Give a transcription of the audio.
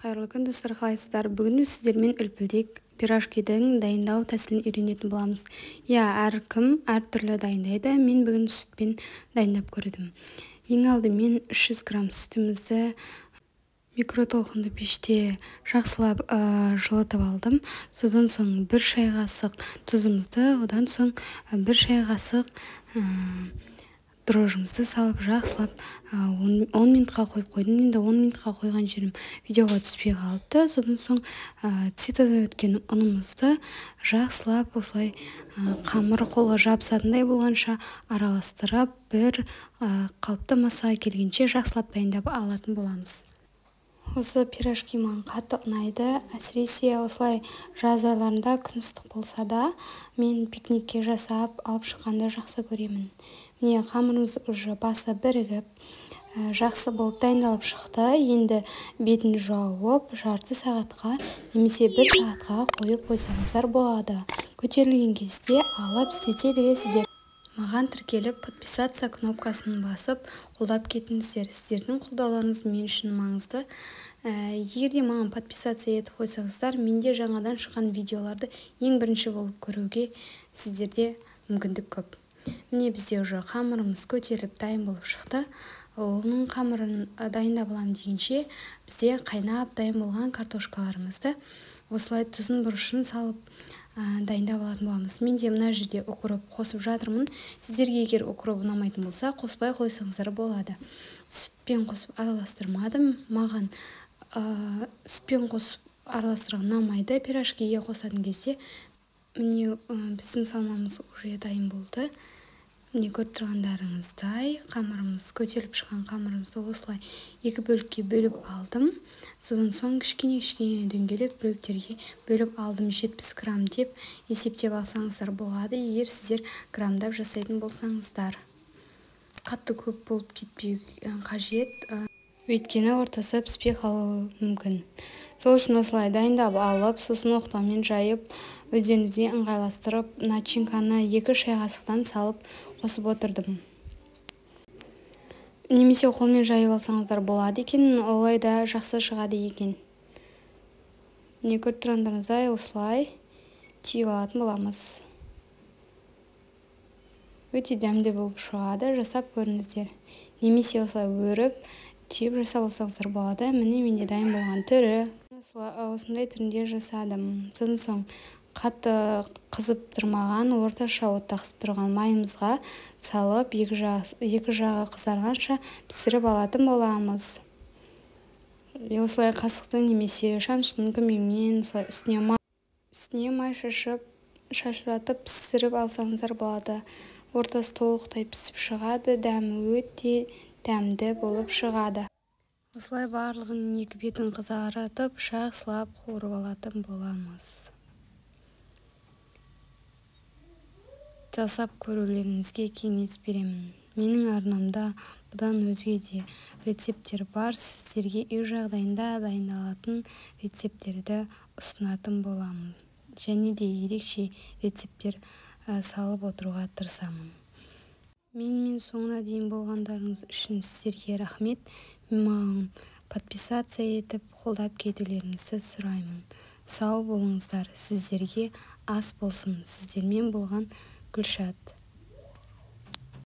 Қайырлы күн, достар, қалайсыздар? Бүгін біз сіздермен үлпілдек пирожкидің дайындау тәсілін үйренетін боламыз. Иә, әркім әртүрлі дайындайды. Мен бүгін сүтпен дайындап көрдім. Ең алдымен 300 грамм сүтімізді микротолқынды пеште жақсылап жылытып алдым. Содан соң 1 шай қасық тұзымызды, одан соң 1 шай қасық дрожжымызды салып, жақсылап 10 минутқа қойып қойдым. Енді 10 минутқа қойған жерім видеоға түспей қалыпты. Содан соң ситодан өткен ұнымызды жақсылап осылай қамыр қолға жабысатындай болғанша араластырып, бір қалыпты массаға келгенше жақсылап дайындап алатын боламыз. Осы пирожки маған қатты ұнайды. Әсіресе осылай жаз айларында күн ыстық болса да, мен пикникке жасап алып шыққанды жақсы көремін. Міне, қамырымыз уже басы бірігіп, жақсы болып дайындалып шықты. Енді бетін жауып, жарты сағатқа немесе 1 сағатқа қойып қойсаңыздар болады. Көтерілген кезде алып істете бересіздер. Маған тіркеліп, подписаться кнопкасын басып, қолдап кетіңіздер. Сіздердің қолдауларыңыз мен үшін маңызды. Егер де маған подписаться етіп қойсаңыздар, менде жаңадан шыққан видеоларды ең бірінші болып көруге сіздерде мүмкіндік көп. Міне, бізде уже қамырымыз көтеріліп дайын болып шықты. Оның қамырын дайындап аламын дегенше, бізде қайнап дайын болған картошкаларымызды осылай тұзын, бұрышын салып дайындап алатын боламыз. Мен де мына жерде укроп қосып жатырмын. Сіздерге егер укроп ұнамайтын болса, қоспай қойсаңыздар болады. Сүтпен қосып араластырмадым. Маған сүтпен қосып араластырған ұнамайды. Пирожкиге қосатын кезде міне, біздің салмамыз уже дайын болды. Міне, көріп тұрғандарыңыздай, қамырымыз көтеріліп шыққан қамырымызды осылай екі бөлікке бөліп алдым. Содан соң кішкене-кішкене дөңгелек бөліктерге бөліп алдым. 70 грамм деп есептеп алсаңыздар болады, егер сіздер граммдап жасайтын болсаңыздар. Қатты көп болып кетпеу қажет, өйткені ортасы піспей қалуы мүмкін. Сол үшін осылай дайындап алып, сосын оқтаумен жайып, өздеріңізге ыңғайластырып, начинканы 2 шай қасықтан салып қосып отырдым. Немесе қолмен жайып алсаңыздар болады екен, олай да жақсы шығады екен. Міне, көріп тұрғандарыңыздай, осылай түйіп алатын боламыз. Өте дәмді болып шығады, жасап көріңіздер. Немесе осылай өріп, түйіп жасап алсаңыздар болады. Міне, менде дайын болған түрі. Осындай түрінде жасадым. Содан соң қатты қызып тұрмаған, орташа отта қызып тұрған майымызға салып, екі жағы қызарғанша пісіріп алатын боламыз. Осылай қасықтың немесе шанышқының көмегімен осылай үстіне май шашып, шашыратып пісіріп алсаңыздар болады. Ортасы толықтай пісіп шығады, дәмі өте дәмді болып шығады. Осылай барлығын екі бетін қызаратып, жақсылап қуырып алатын боламыз. Жасап көрулеріңізге кеңес беремін. Менің арнамда бұдан өзге де рецепттер бар. Сіздерге үй жағдайында дайындалатын рецепттерді ұсынатын боламын. Және де ерекше рецепттер салып отыруға тырысамын. Менімен соңына дейін болғандарыңыз үшін сіздерге рахмет. Маған подписаться етіп, қолдап кетулеріңізді сұраймын. Сау болыңыздар. Сіздерге ас болсын. Сіздермен болған Гүлшат.